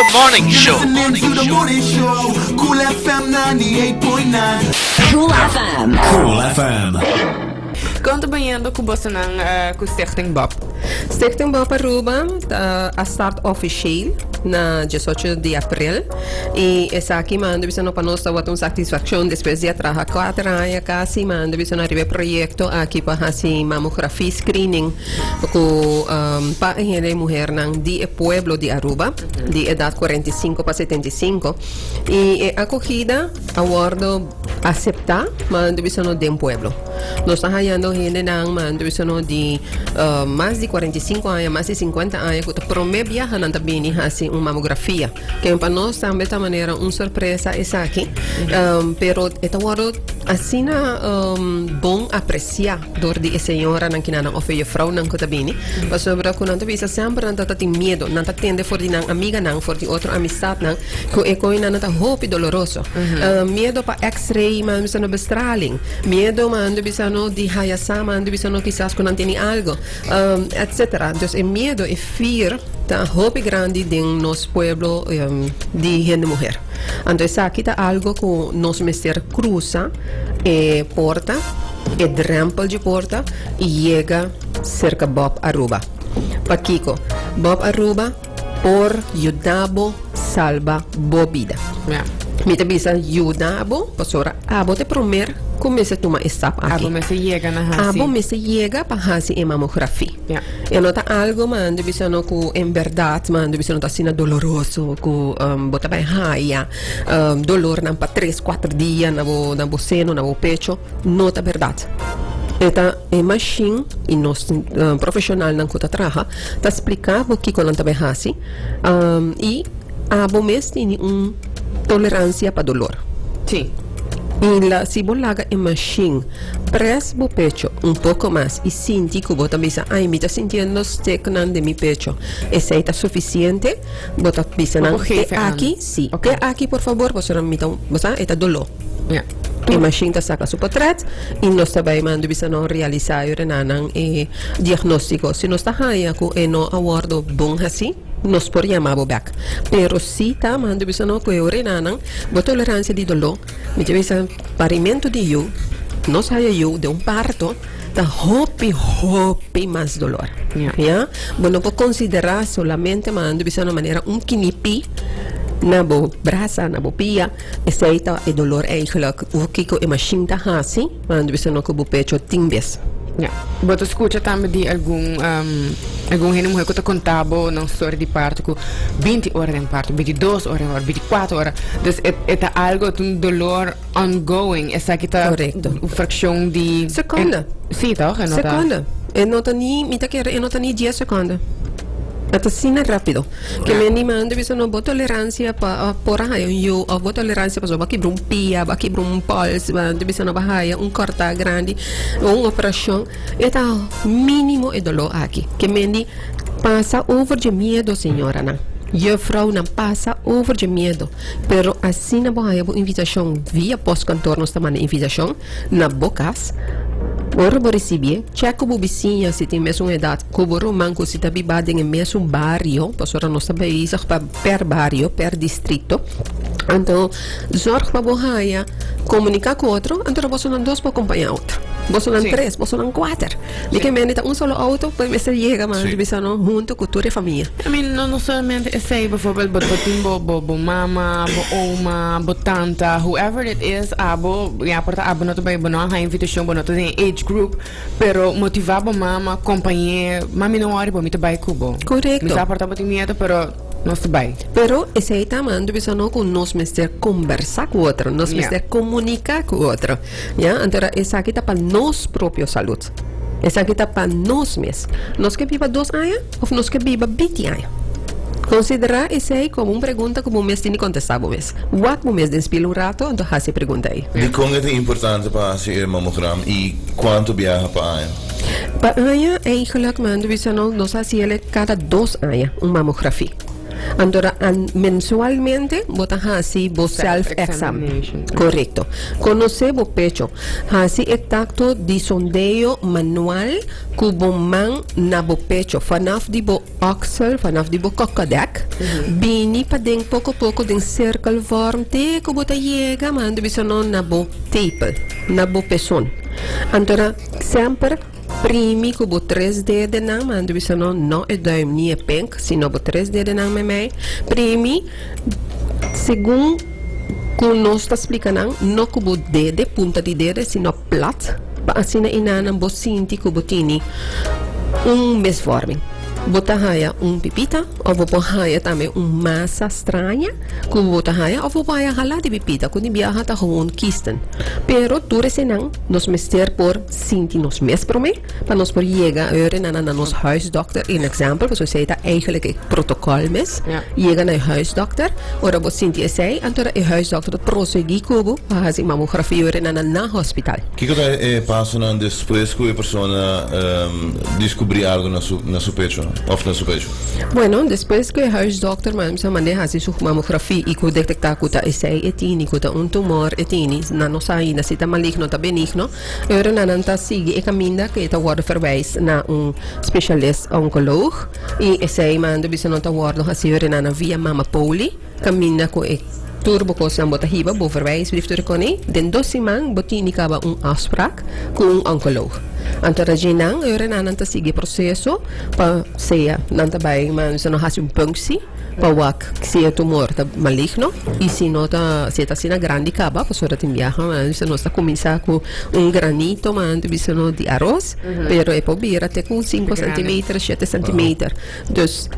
The Morning Show. Listening to the morning show. Cool FM 98.9. Cool FM. Cool FM. Con ta bayendo cu bosonan cu Stichting Bob? Stichting Bob Aruba ta a start officieel na 18 di april y esaki manda bisa no pa nos tabata un satisfaccion despues di a traha 4 aña casi manda bisa no ariba e proyecto aki pa haci mamografia screening cu pa e hende muhernan di e pueblo di Aruba di edad 45 pa 75 y e acogida a wordo acepta manda bisa no den pueblo. Nos ta hayando hendenan manda bisa no di mas di 45 aña mas di 50 aña cu ta prome biaha nan ta bini haci un mamografia. Ken pa nos tambe ta manera un sorpresa esaki pero e ta wordo asina bon aprecia dor di e señoranan kinanan of e juffrouwnan cu ta bini pasobra cu nan ta bisa semper nan ta tin miedo nan ta tende for di nan amiganan for di otro amistadnan cu e coinan ta hopi doloroso miedo pa x-ray mando bisa no bestraling miedo mando bisa no di haya sa mando bisa no kisas cu nan tene algo etcetera dus e miedo e fear ta hopi grandi den nos pueblo di hende muher anto esaki ta algo cu nos mester crusa e porta e drempel dje porta y yega cerca Bob Aruba. Pakico? Bob Aruba por yuda bo salba bo bida. Mi ta bisa yuda bo pasobra abo ta e promer cu mester tuma e stap aki. Abo mester yega na haci. Abo mester yega pa haci e mamografi. E no ta algo manda bisa no cu en berdad manda bisa no ta asina doloroso cu bo ta bay haya dolornan pa tres cuater dia na bo na bo seno na bo pecho. No ta berdad. E ta e machine y nos profesionalnan cu ta traha ta splica bo kico nan ta bay haci y abo mes tini un tolerancia pa dolor. Sí. Y la si bo laga e machine press bo pecho un poco mas y sinti cu bo ta bisa ay mi ta sintiendo steknan den mi pecho esey ta suficiente bo ta bisa nan te aki si te aki por favor pasobra mi ta bo sa e ta dolor. Ja. E machine ta saca su potret y nos ta bay manda bisa no realisa e renanan e diagnostico. Si nos ta haya cu e no a wordo bon haci, nos por yama bo bek. Pero si ta manda bisa no cu e renanan, bo tolerancia di dolor, mi ta bisa parimento di yu, nos haya yu den un parto, ta hopi, hopi mas dolor. Ja. Ja? Bo no por considera solamente manda bisa no manera un kinipi na bo brasa, na bo pia. Esei ta e dolor eigenlijk. Uf kiko e mashin ta hasi, ma nan bisa no ku bo pecho tin bes. Ja. Bo ta skucha tambe di algun algun hende muher ku ta konta bo nan storia di parto ku binti ora den parto, bintidos ora den parto, bintikuater ora. Dus e e ta algo, ta un dolor ongoing. Esaki ta Korekto. un frakshon di. Sekonde. Sí toch? E no ta. Sekonde. E no ta ni, mi ta kere e no ta ni dies sekonde. E ta asina rápido. Ke men di manda bisa no bo tolerancia pa por a haya un yu of bo tolerancia pasobra bo a kibra un pia, bo a kibra un pols, bo a bisa no bo a haya un corta grandi o un operacion e ta minimo e dolor aki. Ke men di pasa over dje miedo señoranan, juffrouwnan pasa over dje miedo pero asina bo haya bo invitacion via postkantoor nos ta manda invitacion na bo cas. Ora bo ricibié, check cu bo bisiña si tin mesun edad cu bo ruman cu si ta biba den e mesun bario, pasobra nos ta bezig pa per bario, per distrito. Anto, zorg pa bo haya comunica cu otro, anto bosonan dos por acompaña otro. Bosonan tres, bosonan cuater. Di ke mende ta un solo auto, por mester yega mas di bisa no hunto cu tur e famia. I mean, no, no solamente esey, bijvoorbeeld, bo, bo tin bo, bo, bo mama, bo oma, bo tanta, whoever it is, abo, ya por ta abo no ta bay, bo no a haña invitacion, bo no ta den e age group, pero motiva bo mama, compañe, mami no worry bo, mi ta bay cu bo. Correcto. Mi sa por ta bo tin miedo, pero nos ta bay. Pero esey ta mando bisa no cu nos mester combersa cu otro, nos mester comunica cu otro. Ya, anto era esaki ta pa nos propio salud. Esaki ta pa nos mes. Nos ke biba dos aña of nos ke biba binti aña? Considera esey como un pregunta cu bo mes tin di contesta bo mes. Wak bo mes den spiel un rato anto haci e pregunta ey. Dikon e ta importante pa hasi e mamogram i kuantu biaha pa aña? Pa aña eigenlijk mando bisa nos, nos hasi el cada dos aña un mamografia. Anto mensualmente bo ta hasi bo self exam. Korekto. Konosé bo pecho. Hasi e takto di sondeo manual ku bo man na bo pecho vanaf di bo oksel, vanaf di bo kokodek, bini paden poko poko den sirkelvorm te ku bo ta yega man ta bisa no na bo tepel, na bo peson. Anto semper primi ku bo tres dedenan, man ta bisa no, no e duim ni e pink, sino bo tres dedenan meimei, primi segun ku nos ta splika nan, no ku bo dede, punta di dede, sino plat, pa asina i nanan bo sinti ku bo tini un misvorming. Bo ta haya un pipita òf bo por haya tambe un masa straña ku bo ta haya òf bo por haya hala di pipita ku di biaha ta gewoon kisten. Pero tur esenan nos mester por sinti nos mes promé pa nos por yega na nos huisdokter en example pasobra esei ta eigenlijk e protokòl mes yega na e huisdokter ora bo sinti esei anto e huisdokter ta prosegui ku bo pa hasi mamografia na na hospital. Kiko ta e pasonan despues ku e persona diskubrí algu na su na su pecho òf na su pecho? Bueno, despues ku e huisdòkter manda mand'é hasi su mamografia i ku detektá ku ta esei e tini, ku ta un tumor e tini, nan no sa ainda si ta maligno o ta benigno, e ora nan ta sigui e kaminda ku e ta wòrdu verwijs na un spesialist onkoloog i esei manda bisa no ta wòrdu hasi ora nan via mama poli. Kaminda ku e tur bo kosnan bo ta hiba, bo verwijsbrief tur e kone, den dos siman bo tini kaba un afsprak ku un onkoloog. Anto ta dje nan, e ora nan nan ta sigui e proseso pa sea nan ta bai mas nan hasi un punctie pa wak si e tumor ta maligno i si no ta si e ta asina grandi kaba pasobra tin biaha mas nos ta kuminsá ku un granito mas anto bisa no di aros pero e por bira te ku sinku centimeter shete centimeter. Dus,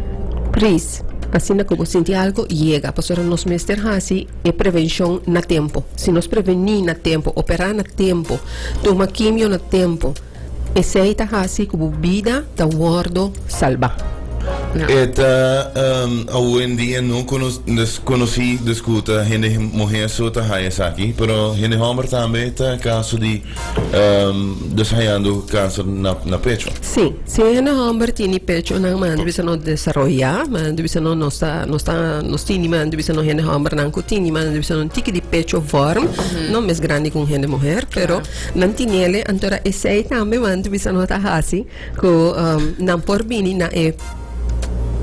please, asina ku bo sinti algo, yega, pasobra nos mester hasi e prevenshon na tempu. Si nos prevení na tempu, operá na tempu, tuma kimio na tempu, esei ta hasi ku bo bida ta wòrdu salbá. E ta awendia no konosí dus ku ta hende muhé so ta haya esaki, pero hende hòmber tambe ta kaso di Dus hayando kanser na pecho. Sí, si e hende homber tini pechonan manda bisa no desaroyá, manda bisa no nos ta nos ta nos tini manda bisa no hende hombernan ku tini manda bisa no un tiki di pecho vorm, no mes grandi ku un hende muher, pero nan tinele antora esei tambe manda bisa no ta hasi ku nan por bini na e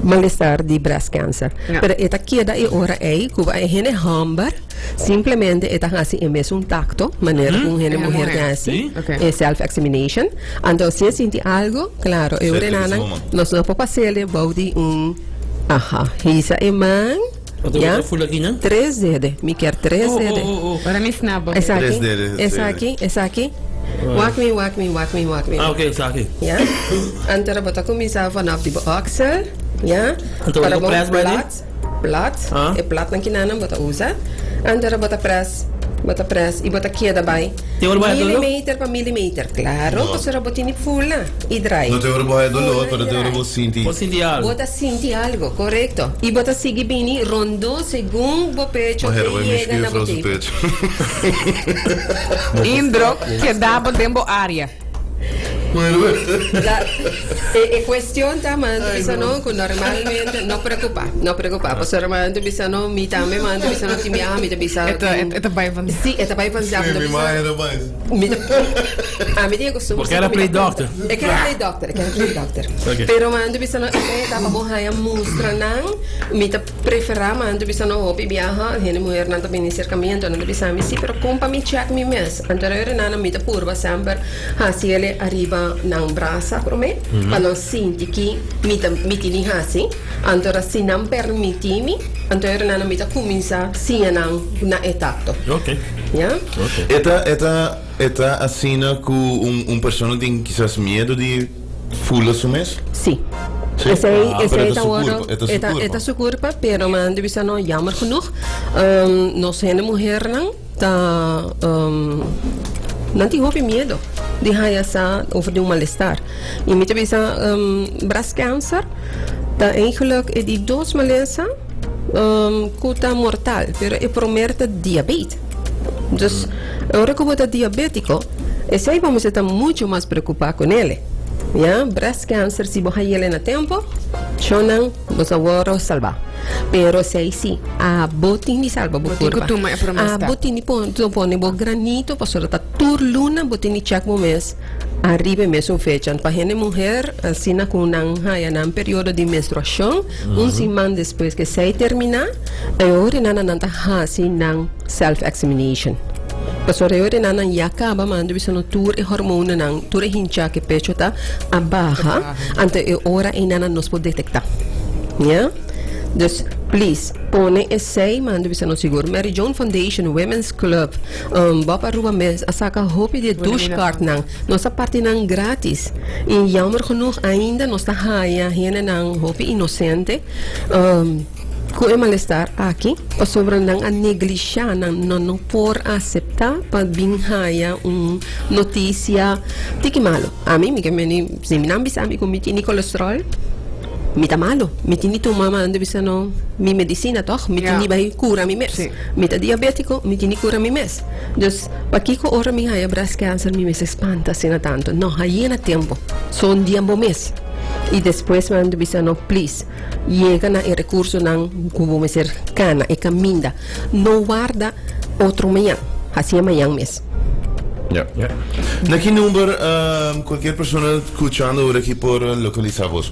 malestar di breast cancer. Pero e ta keda e ora ei ku e hende homber Simplemente e ta hasi e mesun tacto manera cu un hende muher ta hasi, e self examination. Anto si e sinti algo, claro, e ora nan nos no por pasele bou di un, aha, hisa e man, ya, tres dede, mi kier tres dede. Esaki, esaki, esaki, wak mi, wak mi, wak mi, wak mi. Ya, anto bo ta cuminsa vanaf di bo oksel, ya, para bo plat. Plat, e platnan kinanan bo ta usa. Anto bo ta press, bo ta press y bo ta keda bai millimeter pa millimeter. Claro, pasobra bo tini fula y draai. No te ora bo haya dolor, pero te ora bo sinti. Bo sinti algo. Bo ta sinti algo, corecto. Y bo ta sigui bini rondo segun bo pecho te yega na bo techo. Indruk keda bo den bo area. La, e, e cuestion ta man ta bisa no cu normalmente no preocupa, no preocupa. Pasobra man ta bisa no, mi tambe man ta bisa no tin biaha mi ta bisa. E ta, e ta bai van. Sí, e ta bai vanzelf. Sí, mi ma era bai. Mi ta, a mi tin e costumbre. Bo kier a play doctor. E kier a play doctor, e kier a play doctor. Okay. Pero man ta bisa no, e ta pa bo haya mustra nan, mi ta prefera man ta bisa no hopi biaha, hende muhernan ta bini cerca mi, anto nan ta bisa mi, sí, pero con pa mi check mi mes. Anto Renana mi ta purba semper hasi ele ariba nan brasa prome pa nan sinti ki mi ta mi tini hasi. Anto ora si nan permiti mi, anto Renana mi ta kuminsa siña nan na e takto. Ok. Ya? Ok. E ta e ta e ta asina ku un un persona tin kisas miedu di fula su mes? Si. Si? Esei Ah, pero esei e ta ta su wòrdu kurpa, e ta su e ta e kurpa. ta su kurpa, pero mi a bisa no jammer genoeg nos hende muhernan Ta nan tin hopi miedo di haya sa over di un malestar. Y mi ta bisa breast cancer ta eigenlijk e di dos malesa cu ta mortal, pero e promer ta diabete. Dus ora cu bo ta diabetico, esey bo mester ta mucho mas preocupa con ele. Ya, breast cancer si bo hayele na tempo. Shownan, boso a wòrdu salbá. Pero esei sí, abo tin di salba bo Bo tin ku kurpa. tuma e promé stap. Abo tin di pon pone bo granito pasobra ta tur luna bo tin di chèk bo mes ariba e mesun fecha. Pa hende muher asina ku nan haya nan periodo di menstruashon, un siman despues ku esei terminá, e ora nan nan ta hasi nan self examination. Pasobra e ora nan ya kaba manda bisa no tur e hormonanan, tur e hinchá ku e pecho ta a baha. Anto e ora einan nos por detektá. Ya? Dus, please, pone esei manda bisa nos sigur. Mary Joan Foundation, Women's Club, Bob Aruba mes a saka hopi di e douchecardnan. Nos a parti nan gratis. I jammer genoeg ainda nos ta haya hendenan hopi inosente ku e malestar aki pasobra nan a neglishá, nan no por aseptá pa bin haya un notisia tiki malo. Ami, mi ke meni, si mi nan bisa mi ku mi tini kolesterol, mi ta malo. Mi tini tuma manda bisa no mi medisina tòg, mi tini bai kura mi mes. Mi ta diabétiko, mi tini kura mi mes. Dus, pakiko ora mi haya breast cancer mi mester spanta asina tantu? No, haye na tempu. Son dia bo mes. I despues manda bisa no, please, yega na e rekursonan ku bo mester kana, e kaminda. No warda otro mañan, hasié mañan mes. Ja. Na ki number cualkier persona scuchando ora aki por localisa boso?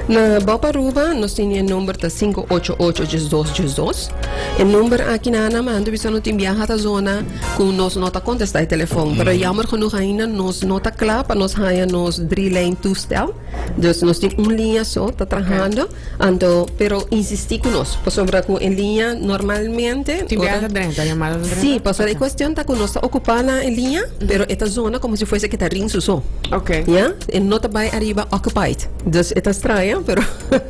Na Bob Aruba nos tin e number ta 588 12 12. E number aki na na mando bisa no tin biaha ta zona cu nos no ta contesta e telefon. Pero jammer genoeg ainda nos no ta cla pa nos haya nos drie lijn toestel. Dus nos tin un liña so ta trahando. Anto, pero insistí ku nos, pasobra ku e liña normalmente. Tin biaha ta drenta, yamada ta drenta? Sí, pasobra e kuestion ta ku nos ta okupá na e liña, pero e ta zona komo si fuese ke ta ring su so. Ok. Ya? E no ta bai ariba occupied. Dus e ta straña, pero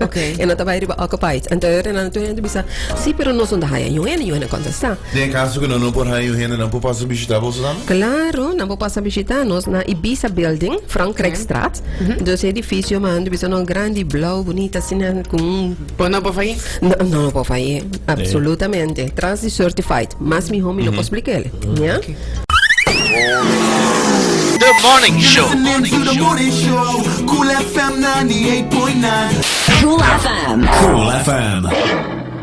Ok. e no ta bai riba occupied. Anto e ora tur hende bisa, sí, pero nos no ta haya niun hende, niun hende kontestá. Den e kaso ku nan no por haya niun hende, nan por pasa bishitá boso tambe? Klaro, nan por pasa bishitá nos na Ibiza Building, Frankrijkstraat. Dus e edifisio man bisa no grandi, blauw, bunita asina ku un. Bo no por fay'é? No, no por fay'é, absolutamente. Tras di certified, mas mihó mi no por splik'el, ya. The Morning Show. Listening to the morning show. Cool FM 98.9. Cool FM. Cool FM.